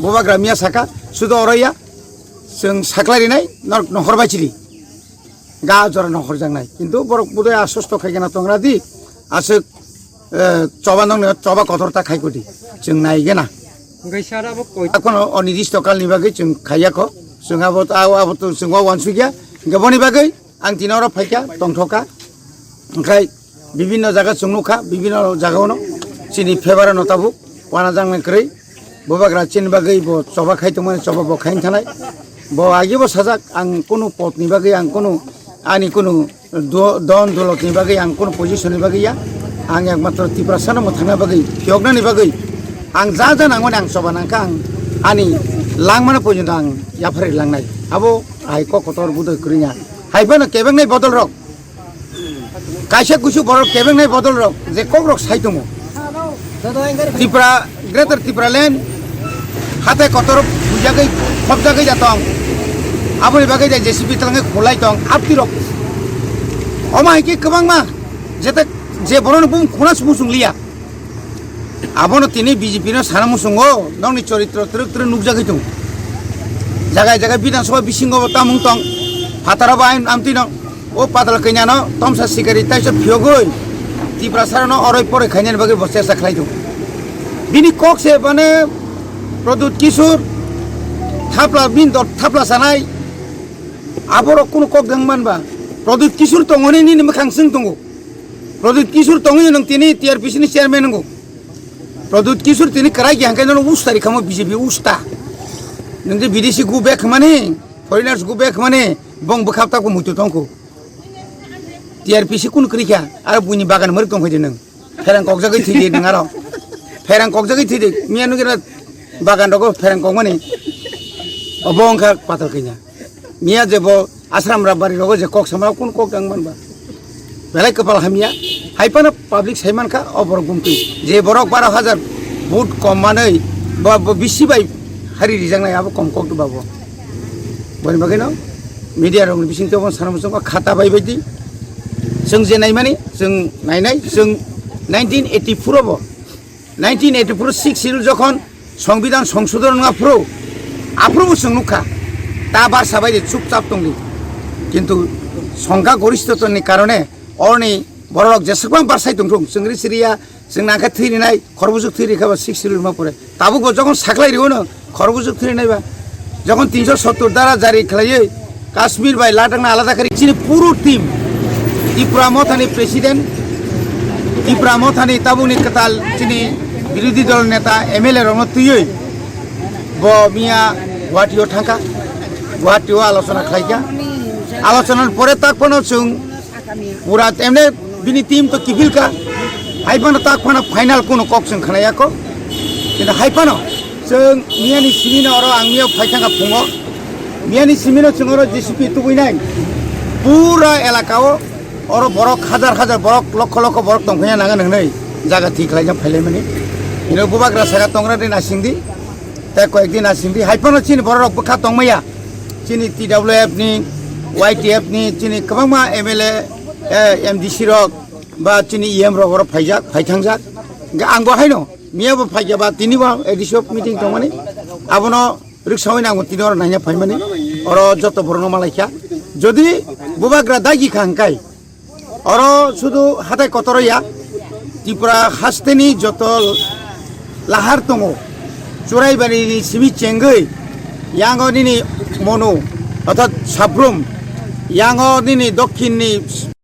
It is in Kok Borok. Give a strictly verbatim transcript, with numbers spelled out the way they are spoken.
Bubagra miya saka, sudo oroya, chwng saklai rinai, norok nohor bai chiri. Ga jora nohor jangnai. Kintu borok budai aswk to khai gana tongra di, aswk, eh, choba nongni choba kotor ta khai kudi. Chwng nai gana. Hwnkhe sir abo koi- Akono onidisto kalni bagwi chwng khaiya kho. Chwng abo, abo, abo to chwng wa wansukya. Hwnkhe boni bagwi ang tini oro phaikha, tongthokha. Hwnkhe bibinno jaga chwng nukha, bibinno jagao no chini favour no tabuk wana jangna kwrwi. Bubagra chini bagwi bo choba khai tongmani choba bo khai thanai. Bo agi bo sajak, ang kunu potni bagwi, ang kunu ani kunu do-, don dolotni bagwi, ang kunu position ni bagwi ya. Ang ekmatro Tiprasa no mwthangna bagwi, phiyoknani bagwi ang ja ja nangmani ang choba nangkha, ang ani langmano pojonto ang yaphari langnai. Abo hai kok kotor budai kwrwngya. Hai phano kebengnai bodol rok. Kaisa kusu borok kebengnai bodol rok je kok rok sai tongo. Tripura, Greater Tripura Land hatai kotor bujagwi khopjagwi ja tong. Aboni bagwi je J C B twlangwi khulai tong, apti rok. Omo hai khe kwbangma jete je borokno bum khuna sumung sung liya. Abono tini B J P no sana muchungo, nokni choritro twrwk twrwk nukjagwi tongo. Jaga jaga Bidhan Sabha bisingo bo tamung tong, phataro bo ain amtwi no, o patal kanya no tomsa sikari taisa phiyogwi, Tiprasa no oroi poroi khainani bagwi bo chesta khlai tongo. Bini kok se mane Pradyut Kishore, thapla bin dot thapla sanai, aborok kunu kok dang manba, Pradyut Kishore tongoni nini mwkhang sing tongo. Pradyut Kishore tongwi nwng tini T R P C ni chairman wngo. Pradyut Kishore tini kwrai khe hangkhe nono usta ri khamo B J P usta. Nwng je bidesi go back mani, foreigners go back mani, bong bwkhap tako muitu tongkho. T R P C kun kwrwi kha, aro buini bagan mwrwk tong phaidi nwng. Pherang kokjagwi thwidi nwng aro. Pherang kokjagwi thwidi, miya nukira bagan rogo pherang kokmani. Obo wngkha patal kanya. Miya je bo Asram Rabbari rogo je kok samra kun kok tang manba. Belai kwpal hamya. Hai phano public sai mankha o borok gumtwi. Je borok baro hajar vote kom manwi bo, bo bisi bai hari rijaknai abo kom kok babo. Boni bagwi no media rokni bisingtwi obo sana muchungo khata bai baidi. Chwng je naimani, chwng nainai, chwng nineteen eighty-four obo. Nineteen eighty-four Sixth Schedule jokhon Songbidan Songsodon wngya phuru, aphuru bo chwng nukha, ta barsa bai de chupchap tongdi. Kintu songkha goristotoni karone oroni bororok jeswkbang barsai tongthung, chwngri siriya, chwng nangkhe thwi rinai, khorbujuk thwi rikha ba Sixth Schedule ma pore. Tabuk bo jokhon saklai riyono, khorbujuk thwi rinai ba. Jokhon tinsho sottor dara jari khlaiwi, Kashmir bai Ladakh no alada kari chini puro team, Tipra Mothani president, Tipra Mothani tabukni kwtal chini birodhi dol neta M L A rokno twiwi bo miya Guwahati o thangkha, Guwahati o alochona khlaikha. Alochona ni pore tak phano chwng pura emne bini team to kiphilkha, hai phano tak phano final kuno kok chwng khnayakho, kintu hai phano Chwng miyani simino oro ang miya phaithangkha phungo. Miyani simino chwng oro J C P tubui nai. Pura elaka o oro borok hajar hajar borok, lokho lokho borok tongphaiya nangan hwnwi jaga thik khlaijak phailaimani. Ino bubagra saka tongra de nasingdi. Tei koyek din nasingdi. Hai phano chini borok rok bwkha tongmaya. Chini T W F ni, Y T F ni, chini kwbangma M L A, eh, M D C rok ba chini E M rok oro phaijak, phaithangjak. Hwnkhe ang bo haino. Miya bo phaikha ba tini bo A D C o meeting tongmani, abono rwksaui nango tini oro naina phaimani, oro joto borokno malaikha. Jodi bubagra dagi kha hwnkhe oro sudu hatai kotoro ya, Tripura hasteni joto lahar tongo, Churaibari ni simi chengwi, yango nini Monu, orthat Sabrum, yango nini Dokhin ni